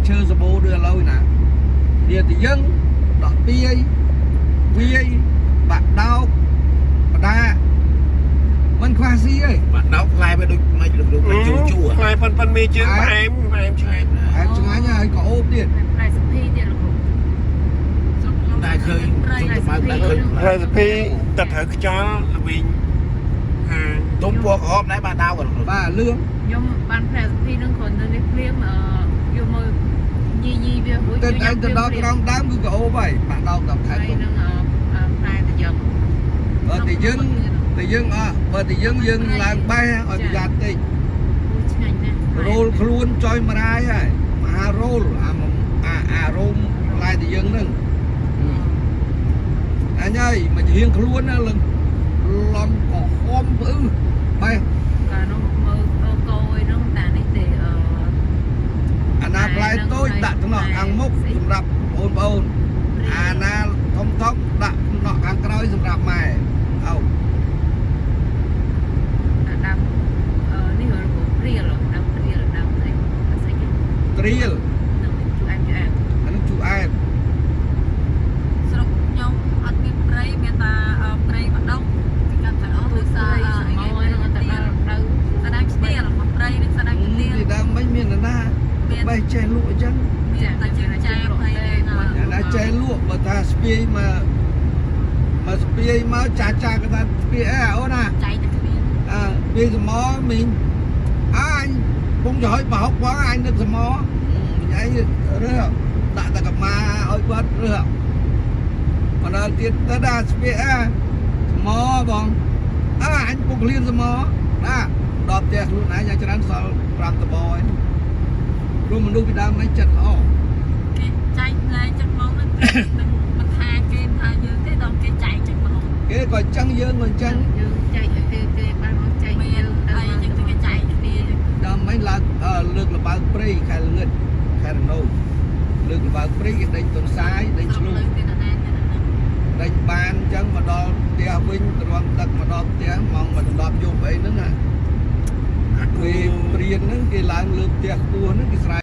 ឈើសបោដូចឥឡូវណាវាទៅយើងដកទាយវាយបាក់ដោកបដាមិនខ្វះស៊ីទេ បាក់ដោកផ្លែវាដូចមិនលោកលោកជូរជូរ ផ្លែប៉ុនប៉ុនមីជើងផ្អែមផ្អែមឆ្ងាញ់ អែបឆ្ងាញ់ហើយក៏អូបទៀត ផ្លែសុភីទៀតលោកគ្រូ ស្រុកខ្ញុំ តែឃើញ ព្រៃ សុំទៅបើកតែឃើញ ផ្លែសាភីតែត្រូវខ្យល់ល្វីងហាង ទុំពណ៌ក្រហមដែរបាក់ដោកលោក បាទលឿង ខ្ញុំបានផ្លែសុភីនឹងគ្រាន់តែនេះភ្លាមអឺយកមកញីញីវារួច ទៅឯងទៅដល់ក្រោមដើមគឺក៏អូបហើយបាក់ដោកដល់ខែ ហើយ ទុំ នឹងអឺផ្លែតយ៉ាង បើតែយើងតែយើងអត់បើតែយើងយើងឡើងបេះឲ្យប្រយ័ត្នតិច ឆ្ងាញ់ណាស់ រោលខ្លួនចុយមរាយហើយមហារោលអាអាអារោមផ្លែតែយើងហ្នឹងអញហើយមករៀងខ្លួនណាលឹងលំក៏ហមផ្អឺបេះ កាលនោះមើលកោយនោះតានេះទេអឺ អាណាផ្លែតូចដាក់ថ្នាក់ខាងមុខសម្រាប់បងប្អូនអាណាធំធំដាក់ថ្នាក់ខាងក្រោយសម្រាប់ម៉ែអោ អាដាមអឺនេះលោកគ្រូព្រាលដាំព្រាលដាំស្អីស្អីគេ ត្រៀល នឹងជូអែមជូអែម អានោះជូអែម ស្រុកខ្ញុំអត់មានព្រៃមានតែព្រៃម្ដងគេកាត់តែអស់ដោយសារ សមោយនឹងទៅដល់ដៅ សណ្ដានស្ទៀលមកព្រៃនឹងសណ្ដានស្ទៀល ពីដើមមិញមាននរណា មាន បេះចេះលក់អញ្ចឹង មានតែជើងចាបហើយ អ្នកណាចេះលក់បើថាស្ពាយមកមកស្ពាយមកចាស់ចាស់គេថាស្ពាយអីអូនណា ចៃតែគ្មាន អើស្ពាយសមមីងអើអញពងចំហុយប្រហុកផងអញនឹកសមមីងឯងរើសដាក់តែកម្មាឲ្យគាត់រើសមកដល់ទៀតទៅដល់ស្ពាយអើសមបងអើអញពងលៀនសមណាដល់ផ្ទះខ្លួនឯងយ៉ាងច្រើនសល់5តបឯងព្រោះមនុស្សពីដើមមិនចិត្តល្អ គេចែកលែចឹងមកនឹងនឹងមិនថាគេថាយើងទេដល់គេចែកចឹងមក គេក៏ចឹងយើងក៏ចឹង យើងចែកឲ្យគេគេបានមកចែក មាន យើង អីចឹងទៅគេចែកគ្នា ដើមមិញឡើងលើកលបើកព្រៃខែល្ងិតខែរណូលើកលបើកព្រៃគេដេញទុនសាយដេញ ស្រុ ឆ្លុះ កលើទៀតណាទៀតណា ដេញបានអញ្ចឹងមកដល់ផ្ទះវិញទ្រាំទឹកមកដល់ផ្ទះម៉ោង1:10យប់អីហ្នឹងណា អាគូ គេព្រានហ្នឹងគេឡើងលើផ្ទះខ្ពស់ហ្នឹងគេស្រែ